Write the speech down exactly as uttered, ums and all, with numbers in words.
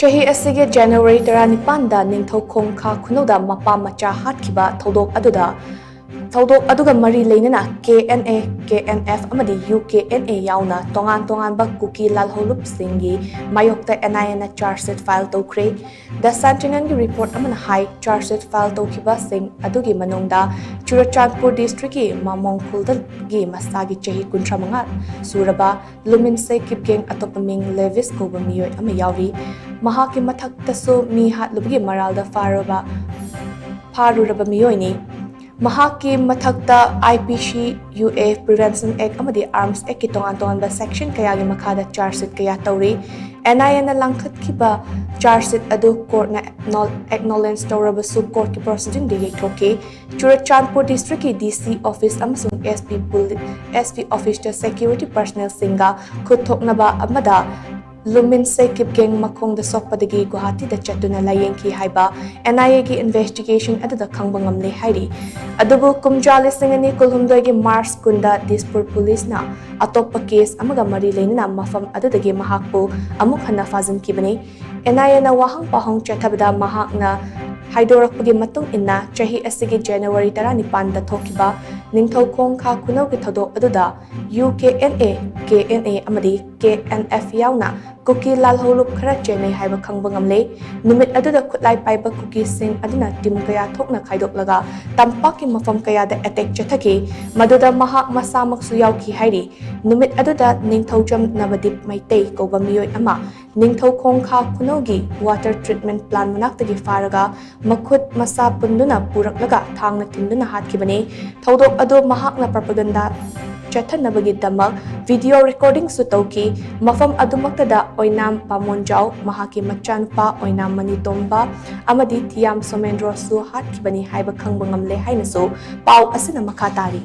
ꯆꯍꯤ ꯑꯁꯤꯒꯤ ꯖꯅꯋꯥꯔꯤ ꯇꯔꯥꯅꯤꯄꯥꯟꯗ ꯅꯤꯡꯊꯧꯈꯣꯡ ꯈꯥ ꯈꯨꯅꯧꯗ ꯃꯄꯥ ꯃꯆꯥ ꯍꯥꯠꯈꯤꯕ ꯊꯧꯗꯣꯛ ꯑꯗꯨꯗ, ꯊꯧꯗꯣꯛ ꯑꯗꯨꯒ ꯃꯔꯤ ꯂꯩꯅꯅ K N A, K N F ꯑꯃꯗꯤ ꯌꯨ ꯀꯦ ꯑꯦꯟ ꯑꯦ ꯌꯥꯎꯅ ꯇꯣꯉꯥꯟ ꯇꯣꯉꯥꯟꯕ ꯀꯨꯀꯤ ꯂꯥꯜꯍꯧꯂꯨꯞꯁꯤꯡꯒꯤ ꯃꯥꯌꯣꯛꯇ ꯑꯦꯟ ꯑꯥꯏ ꯑꯦꯅ ꯆꯥꯔꯖ ꯁꯤꯠ ꯐꯥꯏꯜ ꯇꯧꯈ꯭ꯔꯦ꯫ ꯗ ꯁꯦꯟꯇꯤꯅꯦꯜꯒꯤ ꯔꯤꯄꯣꯔꯠ ꯑꯃꯅ ꯍꯥꯏ, ꯆꯥꯔꯖ ꯁꯤꯠ ꯐꯥꯏꯜ ꯇꯧꯈꯤꯕꯁꯤꯡ ꯑꯗꯨꯒꯤ ꯃꯅꯨꯡꯗ ꯆꯨꯔꯆꯥꯟꯄꯨꯔ ꯗꯤꯁꯇ꯭ꯔꯤꯛꯀꯤ ꯃꯃꯣꯡ ꯈꯨꯜꯗꯒꯤ ꯃꯁꯥꯒꯤ ꯆꯍꯤ ꯀꯨꯟꯊ꯭ꯔꯥ ꯃꯉꯥ ꯁꯨꯔꯕ ꯂꯨꯃꯤꯟꯁꯦ ꯀꯤꯞꯒꯦꯡ, ꯑꯇꯣꯞꯄ ꯃꯤꯡ ꯂꯦꯚꯤꯁ ꯀꯧꯕ ꯃꯤꯑꯣꯏ ꯑꯃ ꯌꯥꯎꯔꯤ꯫ ꯃꯍꯥꯛꯀꯤ ꯃꯊꯛꯇꯁꯨ ꯃꯤ ꯍꯥꯠꯂꯨꯕꯒꯤ ꯃꯔꯥꯜꯗ ꯐꯥꯔꯕ, ꯐꯥꯔꯨꯔꯕ ꯃꯤꯑꯣꯏꯅꯤ꯫ ꯃꯍꯥꯛꯀꯤ ꯃꯊꯛꯇ ꯑꯥꯏ ꯄꯤ ꯁꯤ, ꯌꯨ ꯑꯦ, Prevention Act ꯑꯃꯗꯤ Arms Actꯀꯤ ꯇꯣꯉꯥꯟ ꯇꯣꯉꯥꯟꯕ section ꯀꯌꯥꯒꯤ ꯃꯈꯥꯗ ꯆꯥꯔꯖ ꯁꯤꯠ ꯀꯌꯥ ꯇꯧꯔꯤ꯫ ꯑꯦꯟ ꯑꯥꯏ ꯑꯦꯅ ꯂꯪꯈꯠꯈꯤꯕ ꯆꯥꯔꯖ ꯁꯤꯠ ꯑꯗꯨ ꯀꯣꯔꯠꯅ acknowl-, acknowledge ꯇꯧꯔꯕꯁꯨ ꯀꯣꯔꯠꯀꯤ proceedingꯗ ꯌꯩꯊꯣꯛꯈꯤ꯫ ꯆꯨꯔꯆꯥꯟꯄꯨꯔ ꯗꯤꯁꯇ꯭ꯔꯤꯛꯀꯤ ꯗꯤ ꯁꯤ ꯑꯣꯐꯤꯁ ꯑꯃꯁꯨꯡ ꯑꯦꯁ ꯄꯤ ꯄꯨꯂꯤ-, ꯑꯦꯁ ꯄꯤ ꯑꯣꯐꯤꯁꯇ security personnelꯁꯤꯡꯒ ꯈꯨꯠ ꯊꯣꯛꯅꯕ ꯑꯃꯗ ꯂꯨꯃꯤꯟꯁꯦ ꯀꯤꯞꯒꯦꯡ ꯃꯈꯣꯡꯗ ꯁꯣꯛꯄꯗꯒꯤ ꯒꯨꯋꯥꯍꯥꯇꯤꯗ ꯆꯠꯇꯨꯅ ꯂꯥꯌꯦꯡꯈꯤ ꯍꯥꯏꯕ ꯑꯦꯟ ꯑꯥꯏ ꯑꯦꯒꯤ investigation ꯑꯗꯨꯗ ꯈꯪꯕ ꯉꯝꯂꯦ ꯍꯥꯏꯔꯤ꯫ ꯑꯗꯨꯕꯨ ꯀꯨꯝꯖꯥ ꯂꯤꯁꯤꯡ ꯑꯅꯤ ꯀꯨꯟꯍꯨꯝꯗꯣꯏꯒꯤ ꯃꯥꯔꯆ ꯀꯨꯟꯗ ꯗꯤꯁꯄꯨꯔ ꯄꯨꯂꯤꯁꯅ ꯑꯇꯣꯞꯄ ꯀꯦꯁ ꯑꯃꯒ ꯃꯔꯤ ꯂꯩꯅꯅ ꯃꯐꯝ ꯑꯗꯨꯗꯒꯤ ꯃꯍꯥꯛꯄꯨ ꯑꯃꯨꯛ ꯍꯟꯅ ꯐꯥꯖꯤꯟꯈꯤꯕꯅꯤ꯫ ꯑꯦꯟ ꯑꯥꯏ ꯑꯦꯅ ꯋꯥꯍꯪ ꯄꯥꯎꯍꯪ ꯆꯠꯊꯕꯗ ꯃꯍꯥꯛꯅ ꯍꯥꯏꯗꯣꯔꯛꯄꯒꯤ ꯃꯇꯨꯡ ꯏꯟꯅ, ꯆꯍꯤ ꯑꯁꯤꯒꯤ ꯖꯅꯋꯥꯔꯤ ꯇꯔꯥꯅꯤꯄꯥꯟꯗ ꯊꯣꯛꯈꯤꯕ ꯅꯤꯡꯊꯧꯈꯣꯡ ꯈꯥ ꯈꯨꯅꯧꯒꯤ ꯊꯧꯗꯣꯛ ꯑꯗꯨꯗ U K N A, K N A ꯑꯃꯗꯤ ꯀꯦ ꯑꯦꯟ ꯑꯦꯐ ꯌꯥꯎꯅ ꯀꯨꯀꯤ ꯂꯥꯜꯍꯧꯂꯨꯞ ꯈꯔ ꯆꯦꯟꯅꯩ ꯍꯥꯏꯕ ꯈꯪꯕ ꯉꯝꯂꯦ꯫ ꯅꯨꯃꯤꯠ ꯑꯗꯨꯗ ꯈꯨꯠꯂꯥꯏ ꯄꯥꯏꯕ ꯀꯨꯀꯤꯁꯤꯡ ꯑꯗꯨꯅ ꯇꯤꯝ ꯀꯌꯥ ꯊꯣꯛꯅ ꯈꯥꯏꯗꯣꯛꯂꯒ ꯇꯝꯄꯥꯛꯀꯤ ꯃꯐꯝ ꯀꯌꯥꯗ ꯑꯦꯇꯦꯛ ꯆꯠꯊꯈꯤ, ꯃꯗꯨꯗ ꯃꯍꯥꯛ ꯃꯁꯥꯃꯛꯁꯨ ꯌꯥꯎꯈꯤ ꯍꯥꯏꯔꯤ꯫ ꯅꯨꯃꯤꯠ ꯑꯗꯨꯗ ꯅꯤꯡꯊꯧꯖꯝ ꯅꯕꯗꯤꯞ ꯃꯩꯇꯩ ꯀꯧꯕ ꯃꯤꯑꯣꯏ ꯑꯃ ꯅꯤꯡꯊꯧꯈꯣꯡ ꯈꯥ ꯈꯨꯅꯧꯒꯤ water treatment plant ꯃꯅꯥꯛꯇꯒꯤ ꯐꯥꯔꯒ ꯃꯈꯨꯠ ꯃꯁꯥ ꯄꯨꯟꯗꯨꯅ ꯄꯨꯔꯛꯂꯒ ꯊꯥꯡꯅ ꯊꯤꯟꯗꯨꯅ ꯍꯥꯠꯈꯤꯕꯅꯤ꯫ ꯊꯧꯗꯣꯛ ꯑꯗꯨ ꯃꯍꯥꯛꯅ propaganda ꯆꯠꯊꯅꯕꯒꯤꯗꯃꯛ video recordingꯁꯨ ꯇꯧꯈꯤ꯫ ꯃꯐꯝ ꯑꯗꯨꯃꯛꯇꯗ ꯑꯣꯏꯅꯥꯝ ꯄꯥꯃꯣꯟꯖꯥꯎ, ꯃꯍꯥꯛꯀꯤ ꯃꯆꯥꯅꯨꯄꯥ ꯑꯣꯏꯅꯥꯝ ꯃꯅꯤꯇꯣꯝꯕ ꯑꯃꯗꯤ ꯊꯤꯌꯥꯝ ꯁꯣꯃꯦꯟꯗ꯭ꯔꯣꯁꯨ ꯍꯥꯠꯈꯤꯕꯅꯤ ꯍꯥꯏꯕ ꯈꯪꯕ ꯉꯝꯂꯦ ꯍꯥꯏꯅꯁꯨ ꯄꯥꯎ ꯑꯁꯤꯅ ꯃꯈꯥ ꯇꯥꯔꯤ꯫